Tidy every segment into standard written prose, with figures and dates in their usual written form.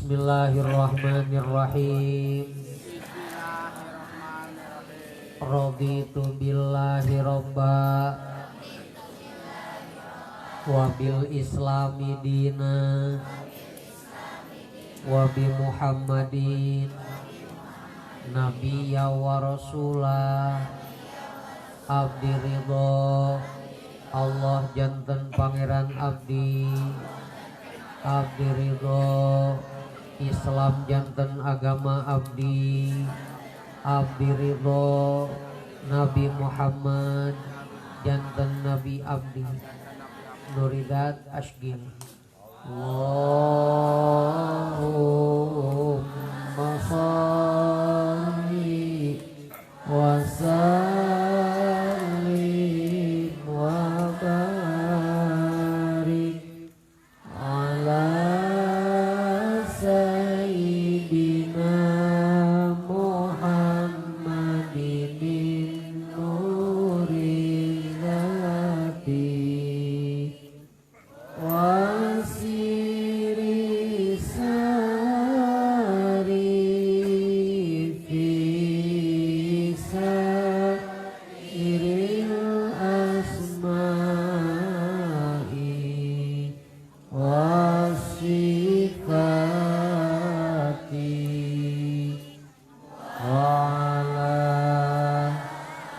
Bismillahirrahmanirrahim. Raditu billahi robba wa bil islami dina wa bi Muhammadin nabiyya wa rasulah. Abdi ridho Allah janten pangeran abdi. Abdi ridho Islam janten agama abdi. Abdi ridho Nabi Muhammad janten nabi abdi. Nuridat Ashgil. Allahumma shalli wa sallim wa barik ala sayyidina Muhammadin nuril zati wasiri sari fi sairil asma'i wasifati wa ala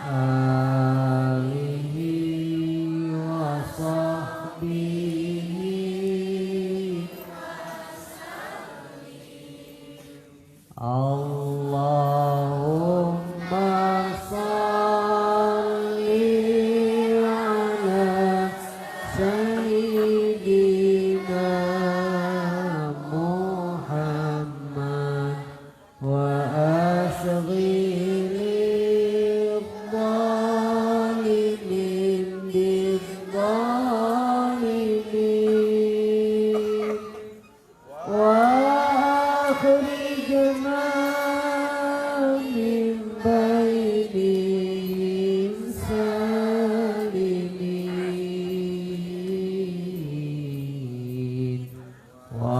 alihi wa sahbihi. Allahumma shalli ala sayyidina Muhammad wa asghil dhalimin bidh-dhalimin wa akhrijna min bainihim salimin wa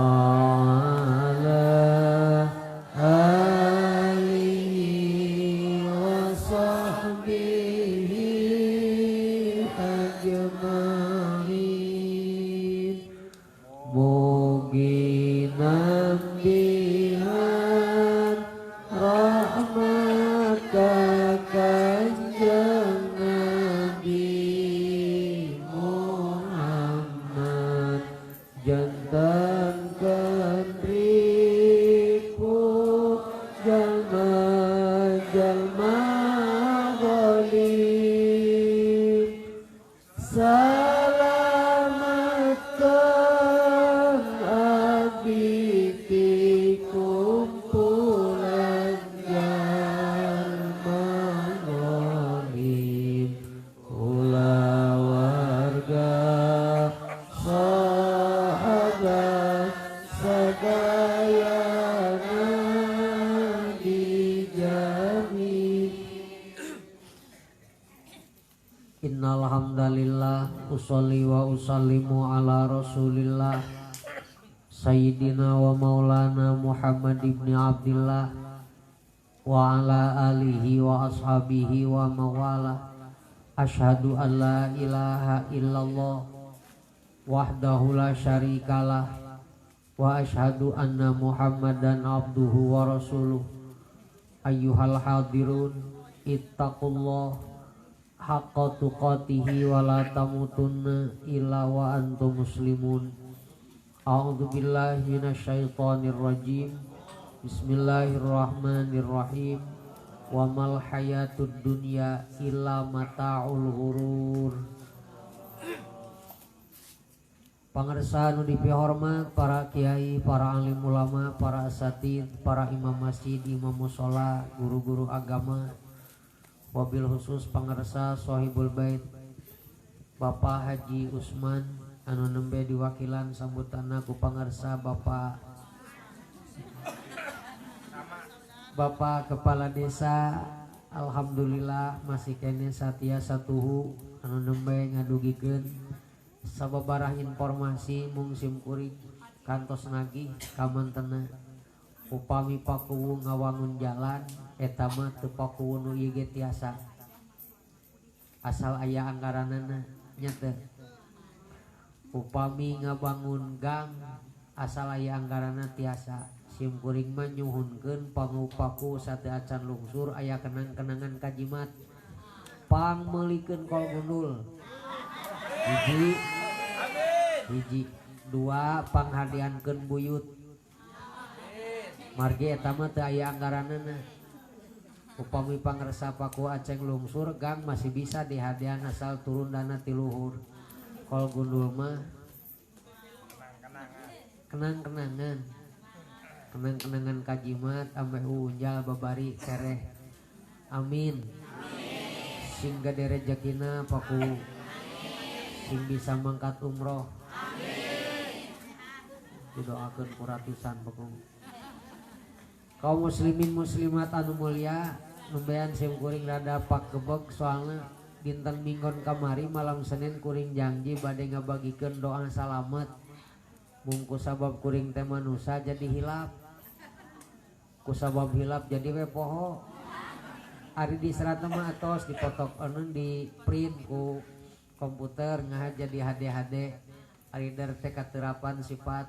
ala alihi wa sahbihi ajma'in. Mugi nambihan rahmat ka Kanjeng Nabi Muhammad janten kendriku jalma-jalma zalim. Salamatkan abdi ti kumpulan jalma zalim, kulawarga sahabat sadayana dijamin. Innal hamdalillah usolli wa usallimu ala rasulillah sayyidina wa maulana Muhammad ibn Abdillah wa ala alihi wa ashabihi wa mawala. Asyhadu an la ilaha illallah wahdahu la syarikalah wa asyhadu anna Muhammadan abduhu wa rasuluh. Ayyuhal hadirun ittaqullah haqqa tuqatihi wa la tamutunna illa wa antum muslimun. A'udzu billahi minasyaitonir rajim. Bismillahirrahmanirrahim. Wa mal hayatud dunya illa mata'ul ghurur. Pangersa nu dipihormat para kiai, para alim ulama, para asatid, para imam masjid, imam mushola, guru-guru agama, wabil khusus pangersa sohibul bait Bapak Haji Usman anu nembe diwakilan sambutanna ku pangersa Bapak Kepala Desa. Alhamdulillah masih kene satia satuhu anu nembe ngadugikeun sababarah informasi mung sim kuring. Kantos nagih kamantena upami Pakuwu ngawangun jalan eta mah teu Pakuwu nu ieu ge tiasa asal aya anggaranana nya teh. Upami ngabangun gang asal aya anggaranna tiasa. Sim kuring mah nyuhunkeun pangupaku sateu acan lungsur aya kenang-kenangan kajimat pangmeulikeun kol gundul. Hiji, hiji, dua panghadiankeun buyut. Margi eta mah teu aya anggaranana. Upami pangresa Paku Aceng lungsur gang masih bisa dihadian asal turun dana ti luhur. Kol gundul mah kenang-kenangan. Kenang-kenangan kajimat ameh unjal babari sereh. Amin. Sing gede rejekina Paku. Sing bisa mangkat umroh. Amin. Didoakeun ku ratusan Paku. Kaum muslimin muslimat anu mulia, nembean sim kuring rada pakebeg soalna dinten minggon kamari malam Senin kuring janji bade ngabagikeun doa salamet. Mung kusabab kuring teh manusa jadi hilap. Kusabab hilap jadi we poho. Ari diserat mah atos dipotok anu di print ku komputer ngaha jadi HD-HD. Ari der teh katerapan sifat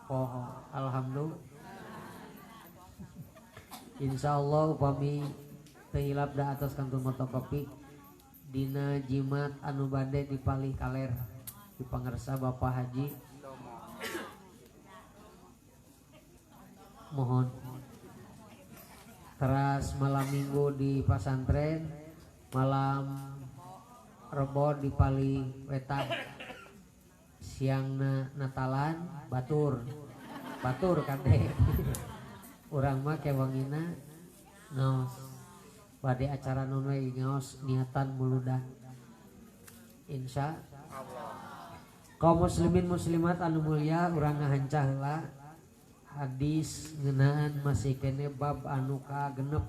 poho. Alhamdulillah. Insyaallah upami teu hilap da atos kantun fotokopi dina jimat anu bade dipalih kaler di pangersa Bapak Haji. Mohon teras malam Minggu di pasantren, malam Rebo di Pali Wetan, siangna Natalan batur batur kade. Urang mah kewangina ngaos bade acara nun we ngaos niatan muludan. Insya Allah. Kaum muslimin muslimat anu mulia, urang ngahancah heula hadis ngeunaan masih kene bab anu kagenep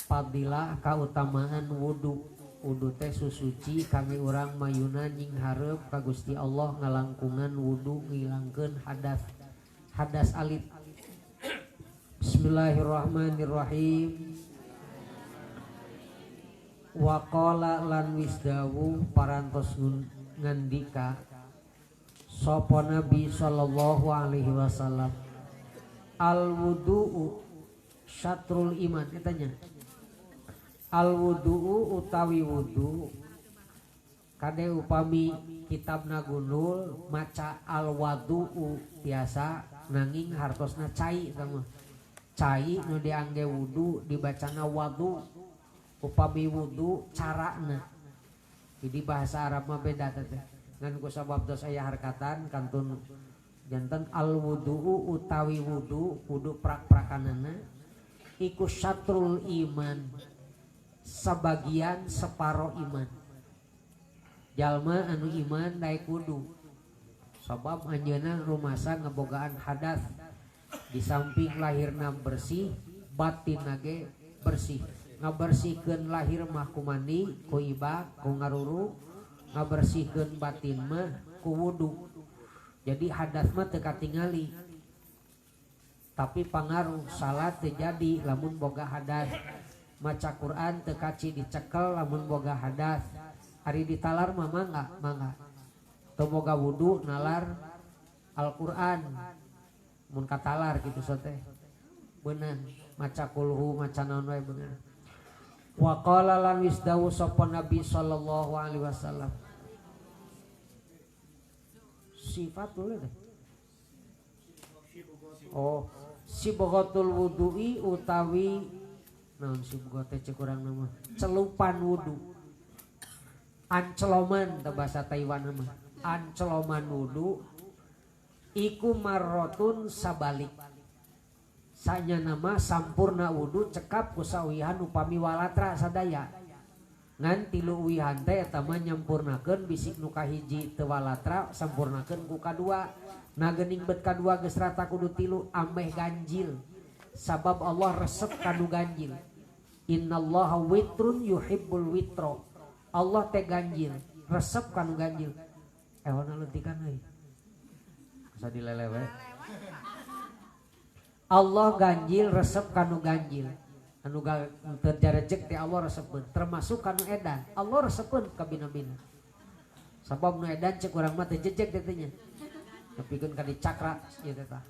fadilah kautamaan wudu. Wudu teh susuci kami urang mayuna nying hareup ka Gusti Allah ngalangkungan wudu ngilangkeun hadas hadas alit. Bismillahirrahmanirrahim. Wa qala lan wis dawuh parantos ngandika sapa Nabi sallallahu alaihi wasallam, al wudu'u syatrul iman. Eta nya al wudu'u utawi wudu kade upami kitabna gundul maca al wadu'u biasa nanging hartosna cai eta mah. Cai nu diangge wudu dibacana wadu. Upami wudu carana. Jadi bahasa Arab mah beda teh. Ngan ku sabab tos aya harkatan kantun janten al wudu'u utawi wudu kudu prak-prakanana iku syatrul iman, sebagian separo iman. Jalma anu iman daek wudu. Sabab anjeunna rumasa ngebogaan hadas. Di samping lahirna bersih, batin ge bersih. Ngabersihkeun lahir mah ku mandi, ku ibak, ku ngaruru, ngabersihkeun batin mah ku wudu. Jadi hadas mah teu katingali. Tapi pangaruh salat teu jadi lamun boga hadas. Maca Quran teu kaci dicekel lamun boga hadas. Ari ditalar mah mangga, mangga. Teu boga wudu nalar Al-Quran. Mun katalar gitu sote beunang maca kulhu maca naon wae beunang. Wa qala lan wis dawuh sapa Nabi sallallahu alaihi wasallam, sifatul teh oh sibghatul wudu'i utawi naon sibghat teh cek urang mah celupan wudu, anceloman teh bahasa Taiwan mah anceloman wudu iku marrotun sabalik. Sanya nama sampurna wudu cekap ku sauwihan upami walatra sadaya. Ngan tilu uwihan teh eta mah nyampurnakeun bisik nu kahiji teu walatra sampurnakeun ku kadua. Nah geuning bet kadua geus rata kudu tilu ameh ganjil. Sabab Allah resep kanu ganjil. Innallaha witrun yuhibbul witro. Allah teh ganjil, resep kanu ganjil. Ehona leutikan euy. Asa dilelewe. Allah ganjil resep kanu ganjil. Anu teu jarejeg teh Allah resepeun, termasuk kanu edan. Allah resepeun ka bina-bina. Sabab nu edan cek urang mah teu jejeg teh nya. Nepikeun ka dicakra ieu teh tah.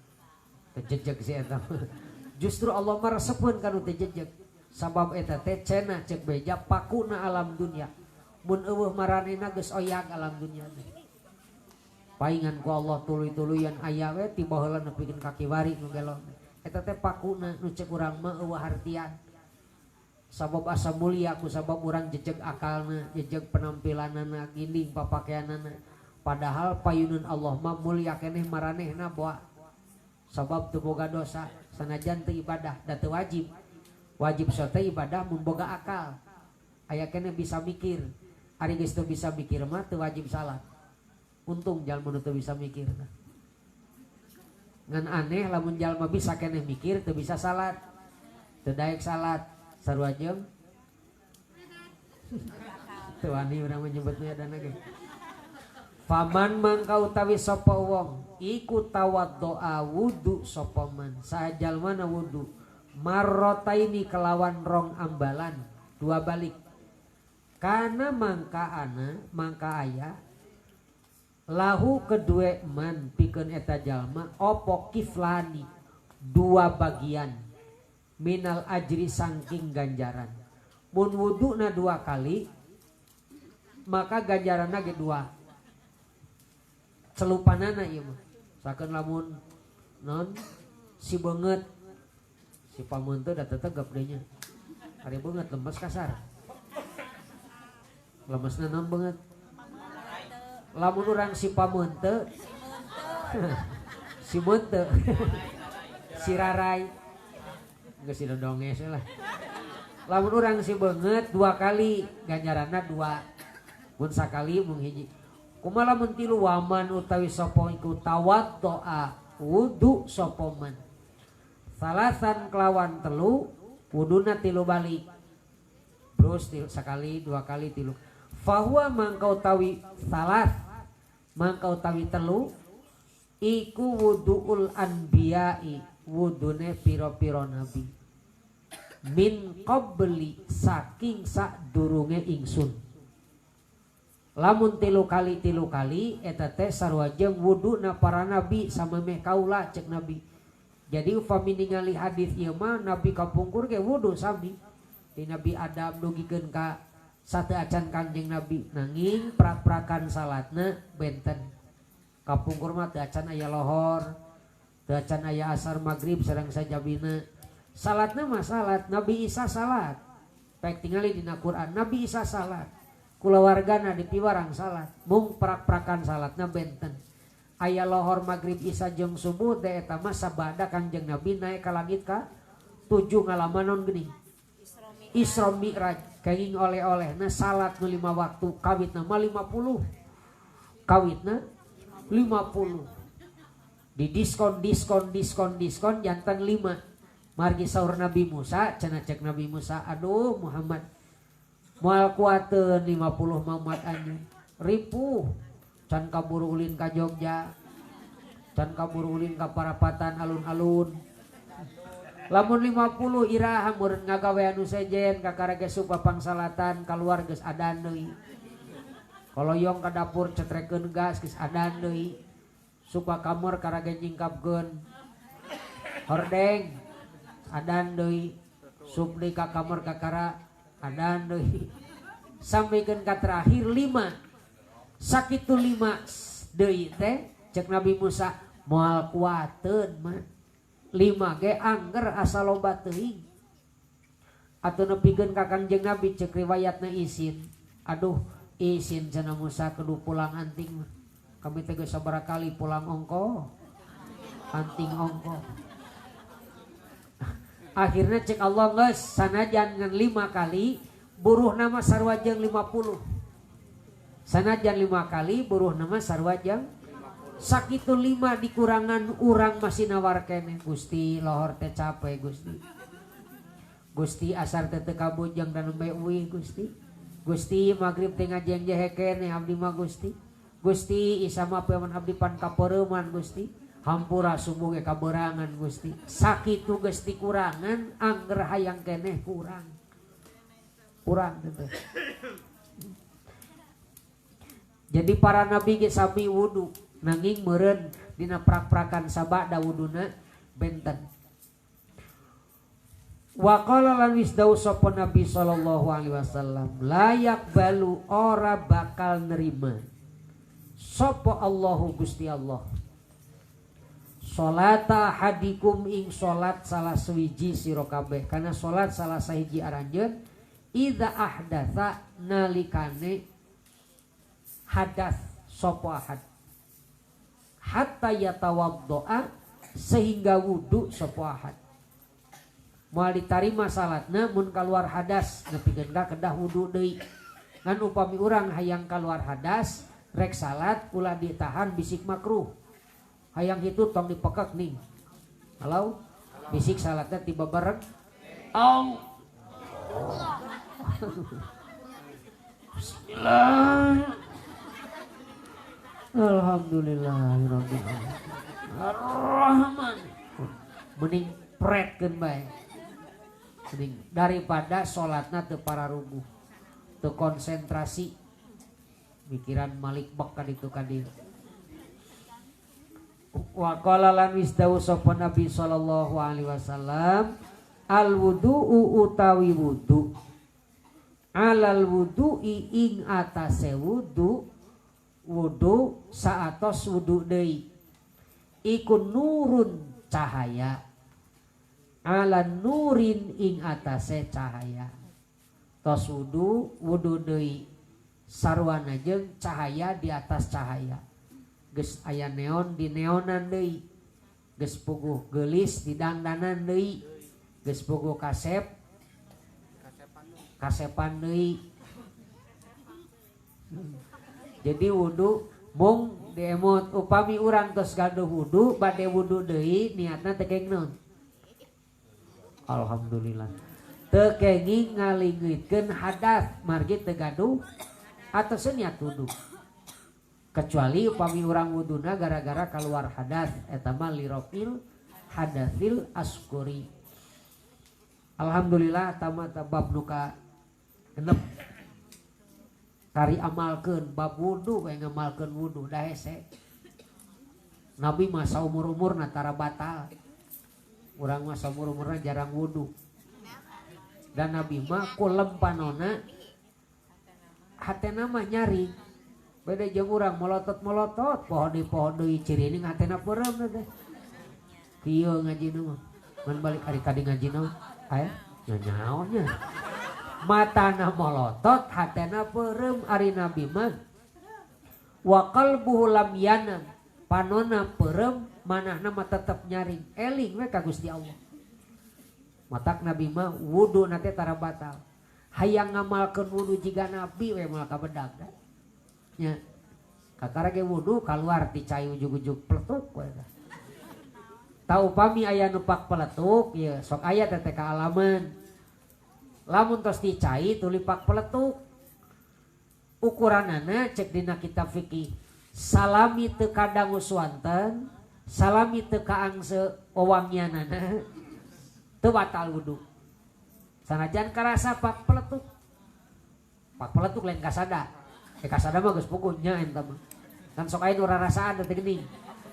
Teu jejeg si eta. Justru Allah mah resepeun kanu teu jejeg. Sabab eta teh cenah cek beja pakuna alam dunya. Mun eueuh maranehna geus oyag alam dunya teh. Paingan ku Allah tuluy-tuluyan aya we ti baheula nepikeun ka kiwari nu gelo. Eta teh pakuna nu cek urang mah eueuh hartian. Sabab asa mulia ku sabab urang jejeg akalna, jejeg penampilanana, ginding papakeanana. Padahal payunun Allah mah mulia keneh maranehna boa. Sabab teu boga dosa, sanajan teu ibadah da teu wajib. Wajib sote ibadah mun boga akal. Aya keneh bisa mikir. Ari geus teu bisa mikir mah teu wajib salat. Untung jalma nu teu bisa mikir. Ngan aneh lamun jalma bisa keneh mikir teu bisa salat. Teu daek salat sarua jeung teu wani urang menyebutnya dana ge. Faman mangka utawi sapa wong iku tawaddoa wudu sapa man. Saha jalmana wudu marrotaini kelawan rong ambalan dua balik. Kana mangka ana mangka aya lahu kedue man pikeun eta jalma opo kiflani dua bagian minal ajri sangking ganjaran. Mun wuduna dua kali maka ganjaranna ge dua. Celupanana ieu mah. Sakeun lamun non si beungeut si pameun teh da tetegep deui nya. Ari beungeut lemes kasar. Lemesna naon beungeut? Lamun urang si pameun teu si meun teu si rarai geus si dodonges lah. Lamun urang si beungeut dua kali ganjaranna dua. Mun sakali mung hiji. Kumaha lamun tilu waman utawi sapa iku tawaddoa wudu sapa man. Salasan kelawan telu wuduna tilu balik. Terus sekali dua kali tilu. Fahuwa mangka utawi salas mangka utawi telu iku wuduul anbiya'i wudune pira-pira nabi min qabli saking sadurunge ingsun. Lamun tilu kali eta teh sarua jeung wuduna para nabi samemeh kaula cek nabi. Jadi upami ningali hadis ieu mah nabi kapungkur ge wudu sami. Di Nabi Adam dugikeun ka sate acan Kangjeng Nabi nanging prak-prakan salatna benten. Kapungkur mah teu acan aya lohor, teu acan aya asar maghrib sareng sajabina. Salatna mah salat Nabi Isa salat. Pek tingali dina Quran Nabi Isa salat. Kulawargana dipiwarang salat, mung prak-prakan salatna benten. Aya lohor maghrib Isa jeung subuh teh eta mah sabada Kangjeng Nabi naik ka langit ka 7 ngalamanon geuning. Isra Mi'raj kenging oleh-olehna salat nu 5 waktu kawitna mah 50. Kawitna 50. Di diskon diskon diskon diskon jantan 5. Margi saur Nabi Musa cenah cek Nabi Musa aduh Muhammad moal kuateun 50 mamat anjeun. Ripuh can kaburu ulin ka Jogja. Can kaburu ulin ka Parapatan alun-alun. Lamun 50 iraha meureun ngagawe anu sejen kakara ge supa pangsalatan kaluar geus adan deui. Koloyong ka dapur cetrekeun gas geus adan deui. Supa kamar karage nyingkapkeun hordeng adan deui. Sup deui ka kamar kakara adan deui. Sampikeun ka terakhir 5. Sakitu 5 deui teh cek Nabi Musa moal kuateun mah. 5 ge angger asa loba teuing. Atuh nepikeun ka Kangjeng Nabi cek riwayatna isin. Aduh isin cenah Musa kudu pulang anting mah. Kami teh geus sabaraha kali pulang ongko. Anting ongko. Akhirnya cek Allah geus sanajan ngan 5 kali buruh nama sarua jeung 50. Sanajan 5 kali buruh nama sarua jeung sakitu 5 dikurangan urang masih nawar keneh Gusti lohor teh capek Gusti. Gusti asar teh teu kabujeng dan nembe uih Gusti. Gusti magrib teh ngajeng jehe keneh abdi mah Gusti. Gusti isama paman abdi pan kapereuman Gusti. Hampura subuh ge kaberangan Gusti. Sakitu geus dikurangan angger hayang keneh kurang. Kurang gitu. Jadi para nabi ge sami wudu nanging meureun dina prak-prakan sabada wuduna benten. Wa qala lan wis dawuh sapa Nabi sallallahu alaihi wasallam layak balu ora bakal nerima sapa Allahu Gusti Allah salata hadikum ing salat salah suwiji sira kabeh kana salat salah sahiji aranjeun idza ahdatsa nalikane hadas sapa ahad hatta yatawaddoa sehingga wudu sapa ahad. Moal ditarima salatna mun kaluar hadas nepikeun ka kedah wudu deui. Ngan upami urang hayang kaluar hadas rek salat ulah ditahan bisik makruh. Hayang hitu tong dipekek ning. Halo? Bisik salatna tiba bareng. Au. Bismillah. Alhamdulillahirabbil alamin. Ar-Rahman. Mending pretkeun bae. Mending daripada salatna teu pararuguh. Teu konsentrasi. Mikiran malik bek ka ditu ka dieu. Wa qala lan wis dawuh sapa Nabi sallallahu alaihi wasallam al wudu'u utawi wudu alal wudu'i ing atase wudu wudu saatos wudu deui iku nurun cahaya ala nurin ing atase cahaya tos wudu wudu deui sarwana jeung cahaya di atas cahaya geus aya neon di neonan deui geus puguh geulis di dangdanan deui geus puguh kasep kasepan deui. Jadi wudu mung diemut upami urang tos gaduh wudu bade wudu deui niatna teu kenging naon. Alhamdulillah teu kenging ngalingeutkeun hadas margi teu gaduh atos niat wudu. Kecuali upami urang wuduna gara-gara keluar hadas eta mah lirofil hadatsil asqori. Alhamdulillah tamata bab nu ka genep kari amalkeun bab wudu we ngamalkeun wudu da hese. Nabi mah saumur-umurna tara batal. Urang mah saumur-umurna jarang wudu. Dan Nabi mah kulem panona hatena mah nyari. Beda jeung urang molotot-molotot poho deui poho deui cirining hatena peureum teh. Kieu ngajina mah. Mun balik ari tadi ngajina aya nyaonya. Matana molotot hatena peureum ari Nabi mah wa qalbuhu lam yanam panona peureum manahna mah tetep nyaring eling we ka Gusti Allah. Matak Nabi mah wudu na teh tara batal. Hayang ngamalkeun wudu jiga Nabi we moal kabedag da. Nya kakara ge wudu kaluar ti cai ujug-ujug peletuk we. Tah upami aya nu pak peletuk ye sok aya teh teh kaalaman. Lamun tos dicai tuluy pak peletuk. Ukuranana cek dina kitab fikih. Salami teu kadangu suanten, salami teu kaangse wewangianana teu batal wudu. Sanajan karasa pak peletuk. Pak peletuk lain kasada. Kasada mah geus puguh nya eta mah. Kan sok aya nu rarasaan teh geuning.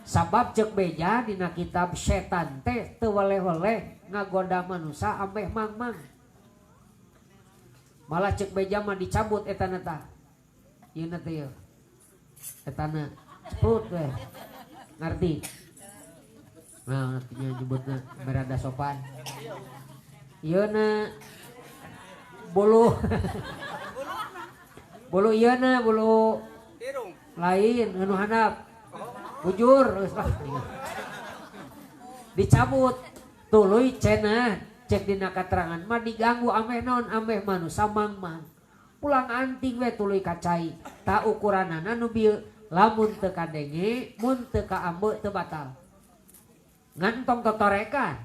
Sabab cek beja dina kitab setan teh teu weleh-weleh ngagoda manusa ambeh mang-mang. Malah cek beja mah dicabut etana tah. Ieu na teh ieu. Etana ceput we. Ngarti? Nah, ngartinya nyebutna berada sopan. Ieu na bulu. Bulu ieu na bulu lain anu handap. Bujur geus lah. Dicabut tuluy cenah cek dina katerangan mah diganggu ameh naon ameh manusa mangmang. Pulang anting we tuluy kacai. Ta ukuranana nu bieu lamun teu kadenge mun teu kaambe teu batal. Ngan tong totorekan.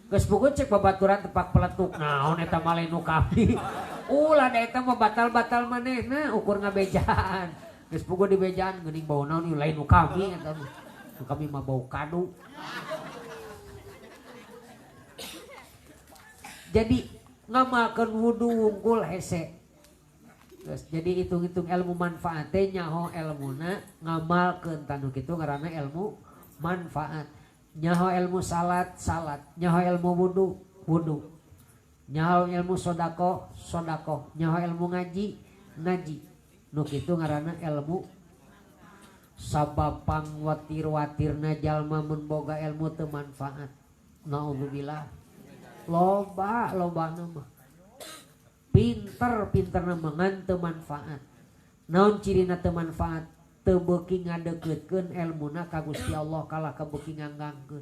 Geus puguh cek babaturan tepak peletuk naon eta mah lain nu kami. Ulah da eta mah batal-batal manehna ukur ngabejaan. Geus puguh dibejaan geuning bau naon ieu lain nu kami eta mah. Nu kami mah bau kadu. Jadi ngamalkeun wudu wungkul hese. Terus, jadi hitung-hitung ilmu manfaatnya nyaho ilmuna ngamalkeun tanu kitu ngaranna ilmu manfaat. Nyaho ilmu salat salat, nyaho ilmu wudu wudu, nyaho ilmu sodako sodako, nyaho ilmu ngaji ngaji. Nu kitu ngaranna ilmu. Sabab pangwatir-watirna jalma mun boga ilmu teu manfaat. Naudzubillah. Loba loba mah. Pinter-pinter ngan teu manfaat. Naon cirina teu manfaat? Teu beuki ngadeukeukeun elmuna ka Gusti Allah kalah ka beuki nganggangkeun.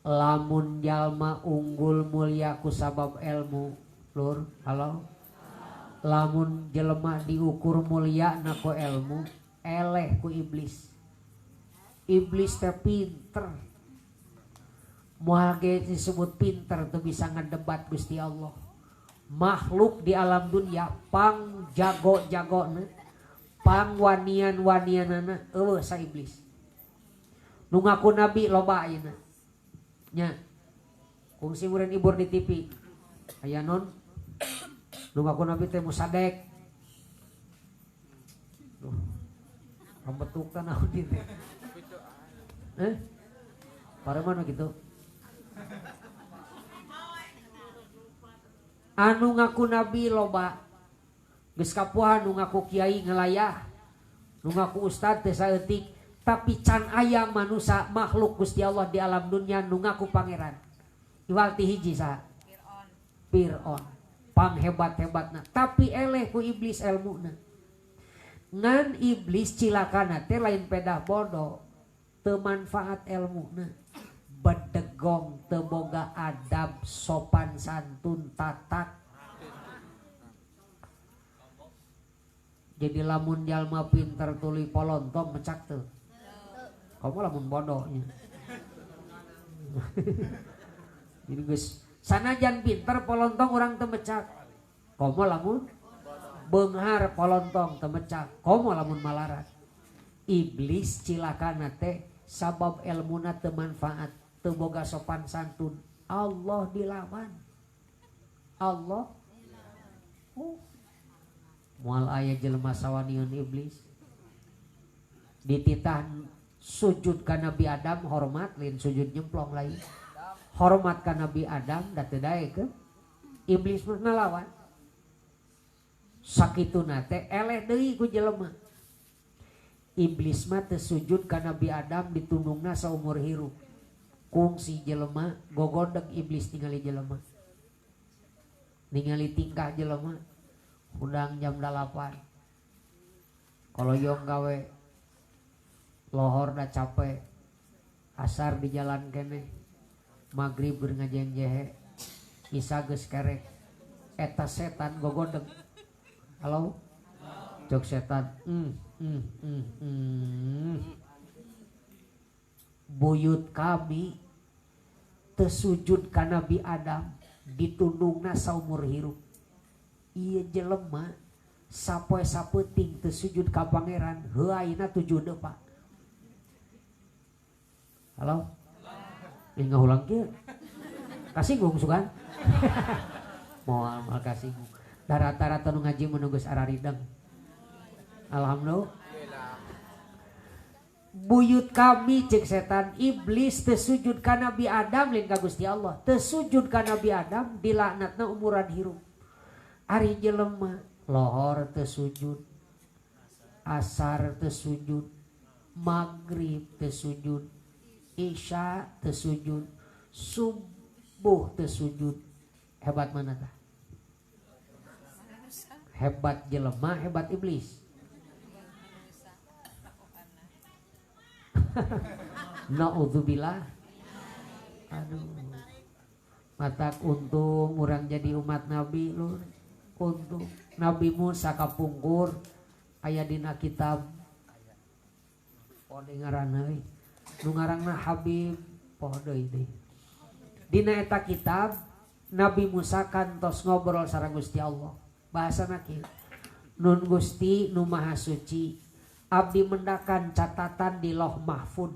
Lamun jalma unggul mulia ku sabab elmu, lur, halo. Lamun jelema diukur mulia na ku elmu, eleh ku iblis. Iblis teh pinter. Moal ge disebut pinter teu bisa ngedebat Gusti Allah. Makhluk di alam dunia pang jago-jagona, pang wanian-wanianana eueuh sa iblis. Nu ngaku nabi loba ayeuna. Nya. Kungsi mureun ibur di TV. Aya non nu ngaku nabi teh musadek. Duh. Pambetuk teh naon ieu teh? Heh? Pareman kitu. Anu ngaku nabi loba geus kapuhan, nu ngaku kiai ngelayah, nu ngaku ustad teh saeutik, tapi can aya manusia makhluk Gusti Allah di alam dunia nu ngaku pangeran. Iwal ti hiji saha? Fir'aun. Panghebat-hebatna, tapi eleh ku iblis elmuna. Ngan iblis cilakana teh lain pedah bodoh, teu manfaat elmuna. Bedegong teu boga adab sopan santun tatak. Jadi lamun jalma pinter tuluy polontong mecak teu. Kamu lamun bodohnya. Jadi geus sanajan pinter polontong urang teu mecak. Komo lamun beunghar polontong teu mecak. Komo lamun malarat. Iblis cilakana teh sabab elmuna teu manfaat, teu boga sopan santun. Allah dilawan. Allah. Oh. Moal aya jelema sawaniun iblis. Dititah sujud ka Nabi Adam hormat, lain sujud nyemplong lain. Hormat ka Nabi Adam da teu daekeun. Iblis mah ngalawan. Sakituna teh eleh deui ku jelema. Iblis mah teu sujud ka Nabi Adam ditundungna saumur hirup. Kungsi jelema gogodeg iblis ningali jelema. Ningali tingkah jelema. Hudang jam 8. Koloyong gawe lohor dah capek. Asar di jalan keneh. Maghrib keur ngajeng jehe. Isya geus kerek. Eta setan gogodeg. Halo? Cok setan. Buyut kami teu sujud ka Nabi Adam ditundungna saumur hirup. Ieu jelema sapoe sapeuting teu sujud ka pangeran, heuh ayeuna 7 depa. Halo? Ini ngahulang kieu. Kasinggung sugan. Moal moal kasinggung. Da rata-rata nu ngaji mun geus ararideng. Alhamdulillah. Buyut kami cek setan iblis teu sujud ka Nabi Adam lain ka Gusti Allah. Teu sujud ka Nabi Adam dilaknatna umuran hirup. Ari jelema lohor teu sujud, asar teu sujud, maghrib teu sujud, isya teu sujud, subuh teu sujud. Hebat mana tah? Hebat jelema, hebat iblis. Na'udzubillah. Aduh. Matak untung urang jadi umat Nabi lur. Untung Nabi Musa kapungkur aya dina kitab. Poho deui ngaranna euy. Nu ngarangna Habib poho deui deui. Dina eta kitab Nabi Musa kantos ngobrol sareng Gusti Allah. Bahasana kieu. Nun Gusti nu Maha Suci, abdi mendakan catatan di Loh Mahfud.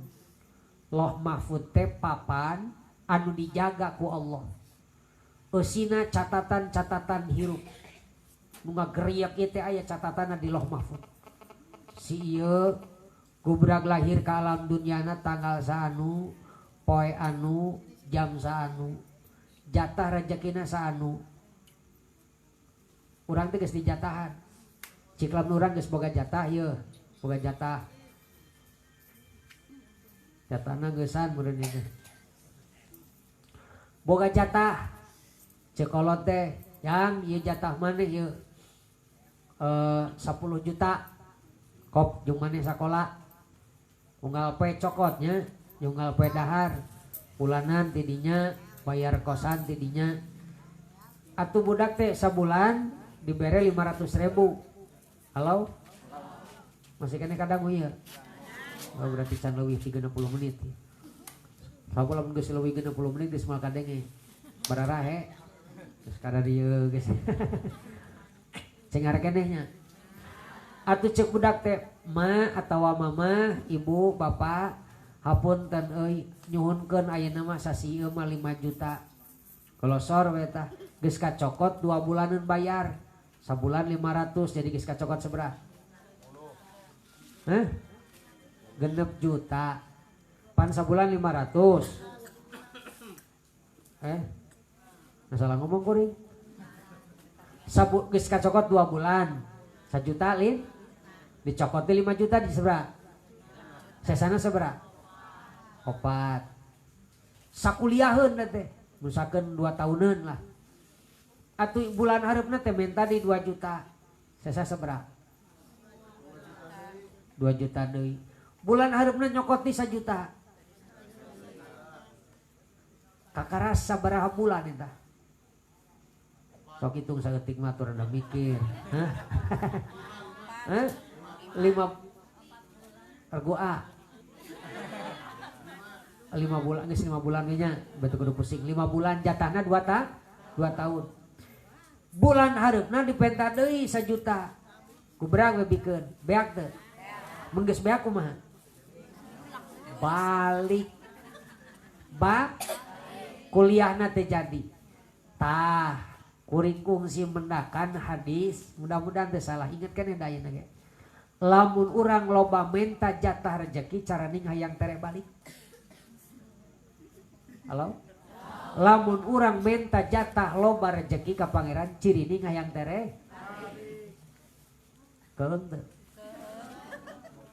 Loh Mahfud teh papan anu dijaga ku Allah. Eusina catatan-catatan hirup. Nu ngageriak ieu teh aya catatanna di Loh Mahfud. Si ieu gubrag lahir ka alam dunyana tanggal saanu, poe anu, jam saanu, jatah rejekina saanu. Urang teh geus dijatahan. Cik lamun urang geus boga jatah yeuh, boga jatah. Jatahna geusan meureun ieu teh. Boga jatah. Ceuk kolot teh, yang ieu jatah maneh ieu 10 juta. Kop jeung maneh sakola. Unggal poe cokotnya, unggal poe dahar. Bulanan tidinya, bayar kosan tidinya. Atuh budak teh sabulan dibere 500.000. Halo? Masih kene kadang ieu. Oh, berarti can leuwih 30 menit. Sapoe lamun geus leuwih 60 menit geus moal kadenge. Bararahe. Geus kada dieu geus. Cengar keneh nya. Atuh ceuk budak teh ma atawa mama, ibu, bapak, hapunten euy, nyuhunkeun ayeuna mah sasi ieu mah 5 juta. Kolosor we tah, geus kacokot 2 bulaneun bayar. Sabulan 500 jadi geus kacokot sabaraha? Hah? 6 juta. Pan sabulan 500. Masalah ngomong kuring. Sabu geus kacokot 2 bulan. 1 juta lin. Dicokot 5 juta di sabaraha? Sesana sabaraha? 4. Sakuliaheun teh, misalkan 2 tahunan lah. Atuh bulan hareupna teh menta di 2 juta. Sesa sabaraha? 2 juta deui. Bulan hareupna nyokot di 1 juta. Kakaras sabaraha bulan eta? Sok hitung saeutik mah atuh rada mikir. Hah? Hah? 5 regu A. 5 bulan geus 5 bulan ge nya, batu kudu pusing. 5 bulan jatahna 2 tahun. Bulan hareupna dipenta deui 1 juta. Ku berang we bikeun, beak teu? Mun geus beak kumaha? Balik. Ba kuliahna teh jadi. Tah, kuring kungsi mendakan hadis, mudah-mudahan teu salah. Ingat kan ya ayeuna ge. Lamun urang loba menta jatah rejeki caraning hayang tereh balik. Halo? Lamun urang menta jatah loba rejeki ka pangeran cirining hayang tereh. Keung teu?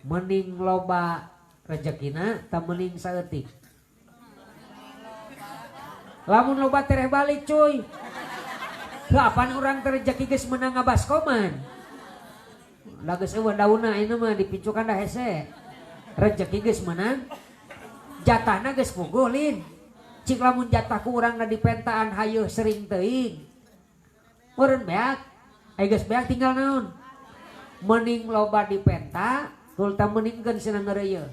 Mending loba rejekina ta mending saeutik? Lamun loba tereh balik cuy. Heuh apan urang teh rejeki geus meunang ngabaskoman. Da geus eueuh daunna ayeuna mah dipicukan da hese. Rejeki geus meunang jatahna geus puguh lin. Cik lamun jatah ku urang na dipentaan hayeuh sering teuing. Meureun beak, aya geus beak tinggal naon? Mending loba dipenta, tuluy mendingkeun cenah ngeureuyeuh.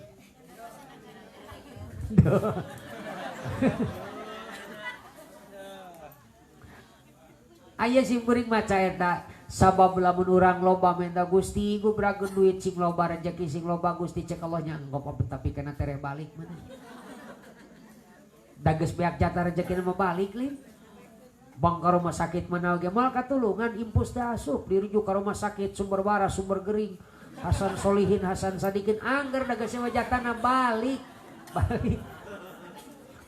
Aya sing kuring maca eta sabab lamun urang loba menta Gusti gubrakeun duit sing loba rejeki sing loba Gusti cek Allah nya engkau tapi kana tereh balik mana. Da geus beak jatah rejekina mah balik lin. Bang ka rumah sakit mana oge moal katulungan impus teh asup dirujuk ka rumah sakit sumber waras sumber gering Hasan Solihin Hasan Sadikin angger da geus mah jatahna balik. Balik.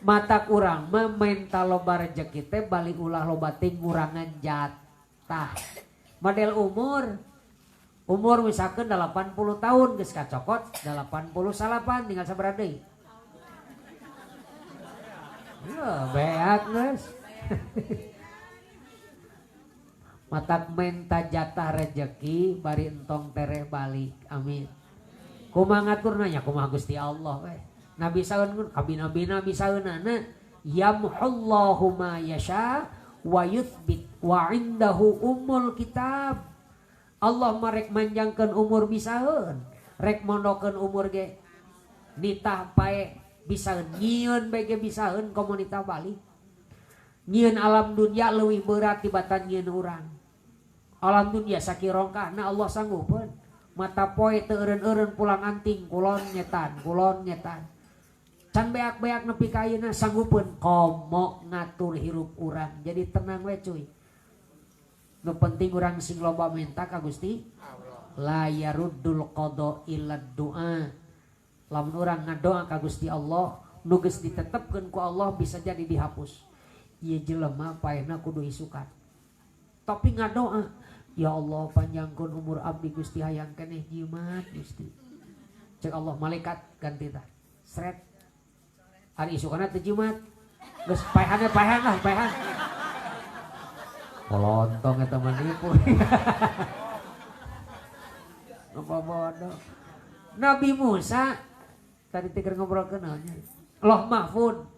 Mata urang mah menta loba rejeki teh balik ulah loba ting ngurangan jatah. Model umur. Umur misalkan 80 tahun geus kacokot 89 tinggal sabaraha deui? Ya, beak geus. Matak menta jatah rejeki bari entong tereh balik. Amin. Kumaha ngaturna nya kumaha Gusti Allah we. Nabi saeun kabina-bina bisaeunana yamhullahu ma yasha wa yuthbit wa indahu ummul kitab. Allah mah rek manjangkeun umur bisaeun, rek mondokeun umur ge nitah pae bisaeun, nyieun bae ge bisaeun komunita balik. Nyieun alam dunya leuwih berat tibatan nyieun urang. Alam dunya sakirongkahna Allah sanggupeun. Mata poe teu eureun-eureun pulang anting kulon ngetan, kulon ngetan. Can beak-beak nepi ka ayeuna sanggupeun komo ngatur hirup urang. Jadi tenang we cuy. Nu penting urang sing loba menta ka Gusti Allah. La yaruddul qada illa du'a. Lamun urang ngadoa ka Gusti Allah, nu geus ditetepkeun ku Allah bisa jadi dihapus. Ieu jelema paehna kudu isukan. Tapi ngadoa, ya Allah panjangkeun umur abdi Gusti hayang keneh jimat Gusti. Cek Allah malaikat ganti tah. Sret. Ari isukana teu jimat. Geus paehanna paehan lah, paehan. Kolontong eta mah nipu. Apa bodoh. Nabi Musa tadi teh keur ngobrolkeun nya. Loh Mahfud.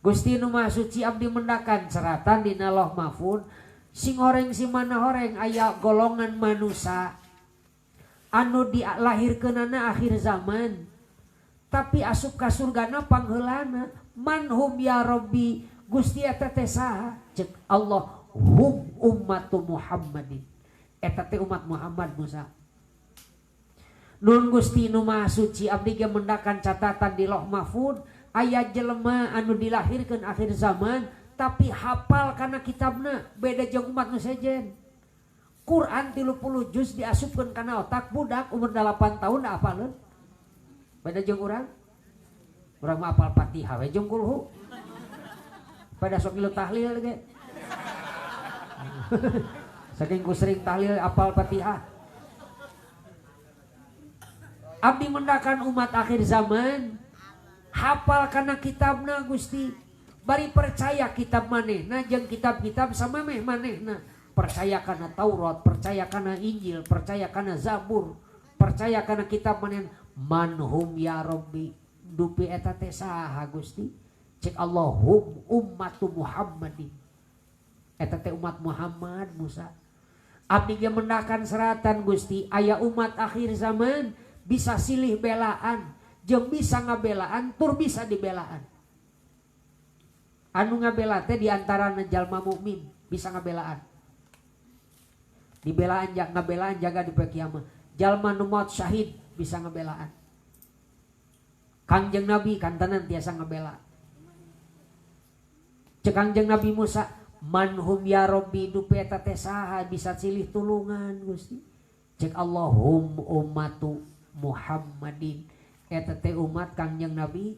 Gusti nu Maha Suci abdi mendakan seratan dina Loh Mahfud sing horeng si mana horeng aya golongan manusia anu dilahirkeunana akhir zaman tapi asup ka surgana pangheulana manhum ya Rabbi Gusti eta teh saha cek Allah hum ummatu Muhammadin eta teh umat Muhammad Musa. Nun Gusti nu Maha Suci abdi ge mendakan catatan di Loh Mahfud aya jelema anu dilahirkeun akhir zaman tapi hafal kana kitabna beda jeung umat nu sejen. Quran 30 juz diasupkeun kana otak budak umur 8 tahun da hafaleun. Beda jeung urang. Urang mah hafal Fatihah we jeung kulhu. Pada sok ngilu tahlil ge. Saking ku sering tahlil hafal Fatihah. Abdi mendakan umat akhir zaman hafal kana kitabna Gusti. Bari percaya kitab manehna jeung kitab-kitab sama meh manehna. Percaya kana Taurat, percaya kana Injil, percaya kana Zabur, percaya kana kitab manehna. Manhum ya Rabbi dupi eta teh saha Gusti? Cek Allah hum ummatu Muhammadin. Eta teh umat Muhammad Musa. Abdi ge mendakan seratan Gusti aya umat akhir zaman bisa silih belaan, jeung bisa ngabelaan tur bisa dibelaan. Anu ngabela teh diantara jalma mukmin bisa ngabelaan. Dibelaan ngabelaan jaga di poe kiamat. Jalma nu maot syahid bisa ngabelaan. Kangjeng Nabi kantenan tiasa ngabela. Cek Kangjeng Nabi Musa, manhum ya Rabbi dupi eta teh saha bisa silih tulungan Gusti. Cek Allahum ummatu Muhammadin. Eta teh umat Kangjeng Nabi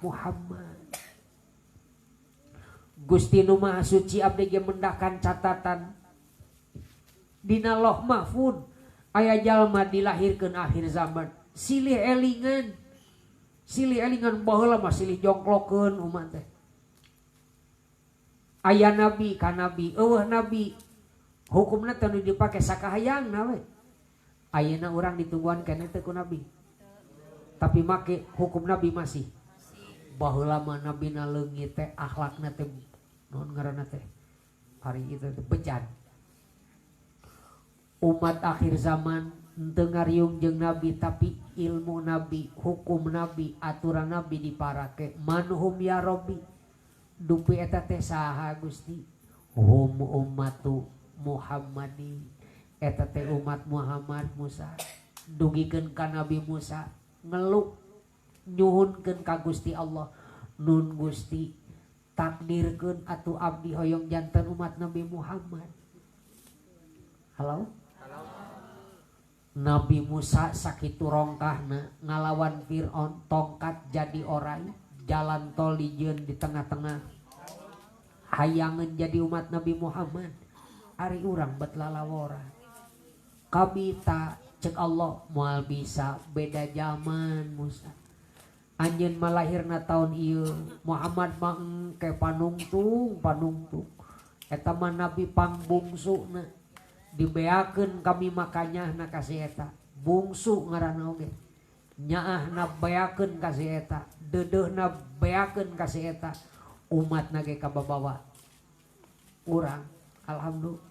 Muhammad. Gusti nu Maha Suci abdi ge mendakan catatan dina Loh Mahfud aya jalma dilahirkeun akhir zaman silih elingan baheula mah silih jongklokeun umat teh aya nabi ka nabi eueuh nabi hukumna teh nu dipake sakahayangna we ayeuna urang ditungguan keneh teh ku nabi tapi make hukum nabi masih baheula mah nabina leungit teh akhlakna teh naon ngaranna teh hari itu teh bejat. Umat akhir zaman henteu ngariung jeung nabi tapi ilmu nabi, hukum nabi, aturan nabi diparake. Manhum ya Rabbi dupi eta teh saha Gusti? Hum ummatu Muhammadin. Eta teh umat Muhammad Musa. Dugikeun ka Nabi Musa ngeluk nyuhunkeun ka Gusti Allah. Nun Gusti takdirkeun atuh abdi hoyong janten umat Nabi Muhammad. Halo? Nabi Musa sakitu rongkahna ngalawan Fir'aun tongkat jadi orai jalan tol dijieun di tengah-tengah hayangeun jadi umat Nabi Muhammad. Ari urang bet lalawora kabita cek Allah moal bisa beda zaman Musa. Anjeun malahirna taun ieu Muhammad mah engke panungtung panungtung eta mah nabi pangbungsuna dibeakeun kami makanya na kasih eta bungsu ngaranna oge nyaahna beakeun kasih eta deudeuhna beakeun kasih eta umatna ge kababawa urang alhamdulillah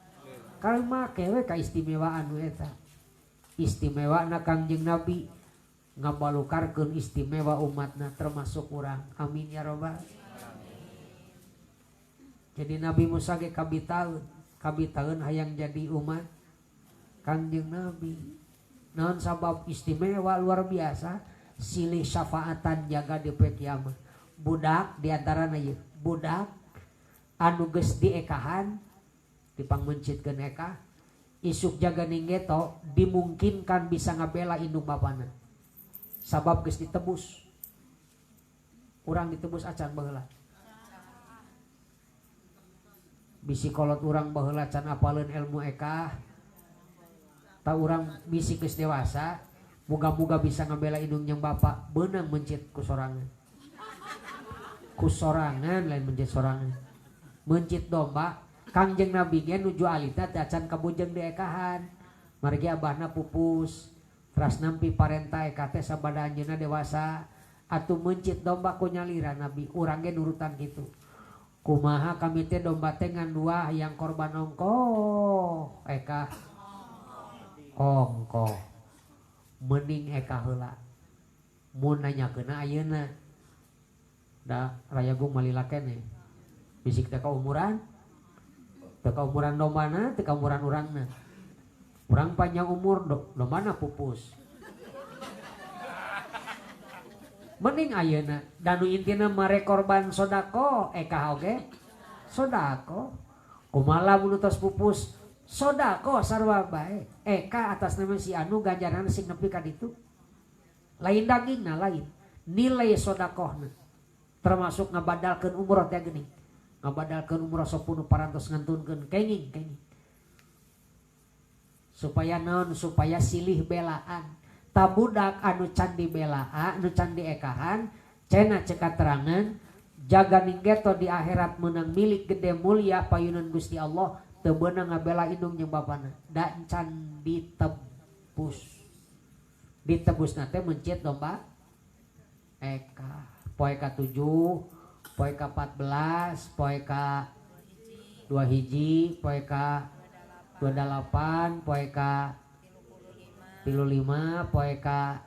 kalau make we kaistimewaan we eta istimewana Kangjeng Nabi ngabalukarkeun istimewa umatna termasuk urang amin ya robbal. Jadi Nabi Musa ge kabitaeun hayang jadi umat Kangjeng Nabi. Naon sabab istimewa luar biasa silih syafaatan jaga di poe kiamat. Budak diantarana ieu, budak anu geus diekahan dipangmencitkeun eka isuk jaga ninggeto dimungkinkan bisa ngabela indung bapana. Sabab geus ditebus. Urang ditebus acan baheula. Bisi kolot urang baheula can apaleun ilmu eka. Ta urang bisi geus dewasa, muga-muga bisa ngabela indung jeung bapa, beunang mencit ku sorangan. Ku sorangan lain mencit sorangan. Mencit domba, Kangjeng Nabi ge nuju alita teh acan kabujeng diekahan. Margi abahna pupus. Teras nampi parenta eka teh sabada anjeunna dewasa. Atuh mencit domba ku nyalira Nabi, urang ge nurutan kitu. Kumaha kami teh domba teh ngan dua hayang korban ongkoh eka ongkoh. Mending eka heula. Mun nanyakeunna ayeuna. Da rayagung malila keneh. Bisik teh kaumuran. Teu kaumuran dombana, teu kaumuran urangna. Urang panjang umur dombana pupus. Mending ayeuna danu intina mare korban sodako eka oge sodako. Kumaha lamun tos pupus sodako sarua bae. Eka atas nama si anu ganjaran sing nepi ka ditu. Lain dagingna lain, nilai sodakohna. Termasuk ngabadalkeun umroh teh geuning. Ngabadalkeun umroh 10 parantos ngantunkeun kenging kenging. Supaya naon? Supaya silih belaan. Tabudak anu can dibelaan, anu can diekahan, cenah cek katerangan jaga ninggeto di akhirat menang milik gede mulia payunan Gusti Allah teu beunang ngabela indung jeung bapana da can ditebus. Ditebusna teh mencit domba eka. Poe ka 7, poe ka 14, poe ka 2 hiji, poe ka 28, poe ka 35, poe ka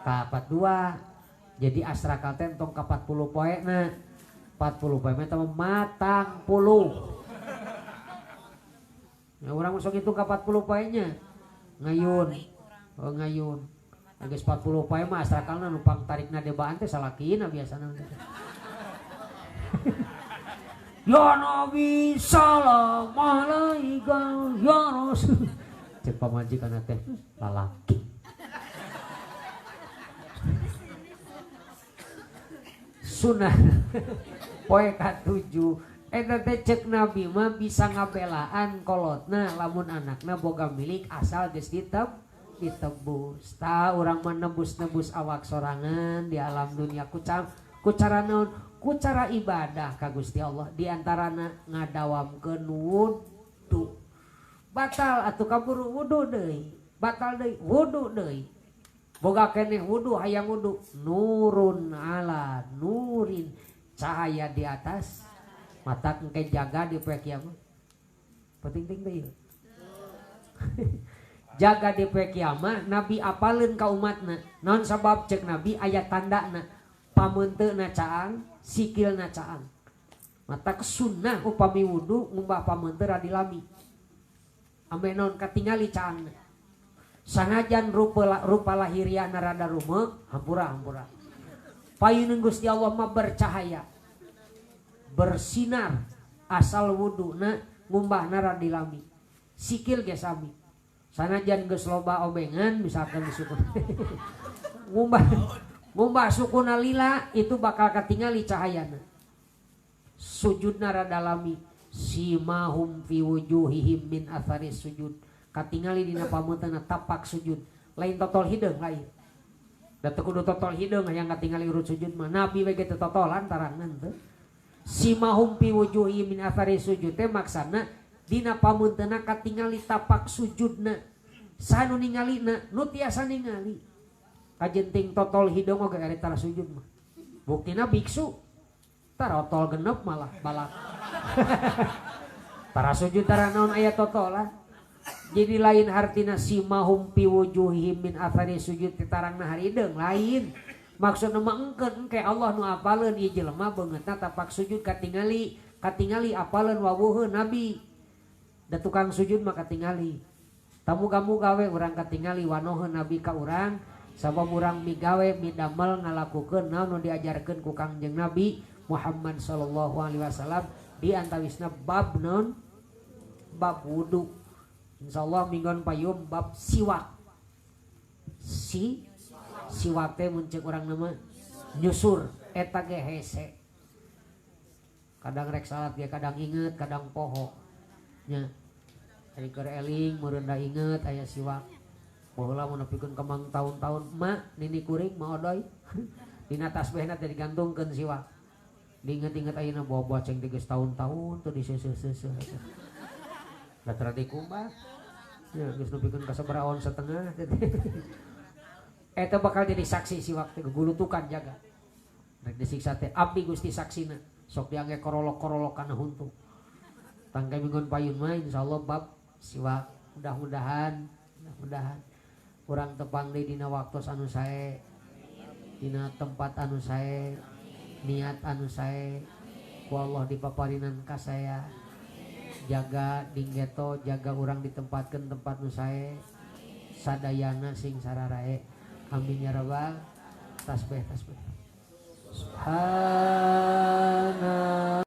42. Jadi asrakal teh entong ka 40 poe na. 40 poe mah teh matang puluh. Ya urang masuk itu ka 40 poe nya. Ngayun. Oh ngayun. Geus 40 poe mah asrakalna nu pangtarikna debaan teh salakina biasana. Ya Nabi salam alaika ya Rasul. Cek pamajikan teh lalaki. Sunah poe ka 7 eta teh cek Nabi mah bisa ngabelaan kolotna lamun anakna boga milik asal geus ditebus. Ta urang mah nebus-nebus awak sorangan di alam dunia ku cara naon? Ku cara ibadah ka Gusti Allah, di antarana ngadawamkeun wudu. Batal atuh kaburu wudu deui, batal deui wudu deui. Boga keneh wudu hayang wudu, nurun ala nurin, cahaya di atas mata engke jaga di poe kiamat. Penting-ting teh ieu. Jaga di poe kiamat Nabi apaleun ka umatna. Naon sabab cek Nabi aya tandana, pameunteuna caang, sikilna caang. Mata sunnah upami wudu ngumbah pameunte radi lami. Ambe naon katingali caangna. Sanajan rupa lahiriahna rada rumeuk, hampura-hampura. Payuneun Gusti Allah mah bercahaya, bersinar asal wuduna ngumbahna radi lami. Sikil ge sami. Sanajan geus loba obengan misalkan di suku. Ngumbah sukuna lila itu bakal katingali cahayana. Sujudna rada lami. Simahum fi wujuhihim min atharis sujud. Katingali dina pameutana tapak sujud. Lain totol hideung lain. Da teu kudu totol hideung hayang katingali urut sujud mah. Nabi we ge teu totolan tarangan teu. Simahum fi wujuhihim min atharis sujud teh maksana dina pameutana katingali tapak sujudna. Sanu ningalina nu tiasa ningali. Kajenting totol hideung oge ari tara sujud mah. Buktina biksu tarotol genep malah balak. Tara sujud tara naon aya totolan. Jadi lain hartina simahum fi wujuhihim min athari sujud tarangna harideung lain. Maksudna mah engkeun engke Allah nu apaleun ieu jelema beungeutna tapak sujud katingali Katingali apaleun wawuheun Nabi. Da tukang sujud mah katingali. Tamuga-muga we urang katingali wanoheun Nabi ka urang sabab urang migawe midamel ngalakukeun naon nu diajarkeun ku Kangjeng Nabi Muhammad sallallahu alaihi wasallam di antawisna bab non bab wudu. Insyaallah minggon payum bab siwak. Si siwak teh mun ceuk urang nama nyusur eta ge hese. Kadang rek salat ge kadang inget, kadang poho. Nya. Ari keur eling meureun da inget aya siwak. Baheula mun nepikeun kemang tahun-tahun mak nini kuring ma odoy. Dina tasbehna teh digantungkeun siwak. Diinget-inget ayeuna bawa-bawa ceng teh geus tahun-tahun teu diseuseuh-seuseuh. Da tara dikumbah. Ya geus nepikeun ka sabaraha on setengah. Eta bakal jadi saksi siwak teh gegulutukan jaga. Rek disiksa teh abdi Gusti saksina. Sok diangge korolok-korolok kana huntu. Tangkai minggon payun mah insyaallah bab siwak. Mudah-mudahan urang tepang deui dina waktu anu sae, dina tempat anu sae, niat anu sae, ku Allah dipaparinan ka saya. Jaga dinggeto, jaga urang ditempatkeun tempat nu sae, sadayana sing sararae. Amin ya rabbal. Tasbih tasbih. Subhanallah.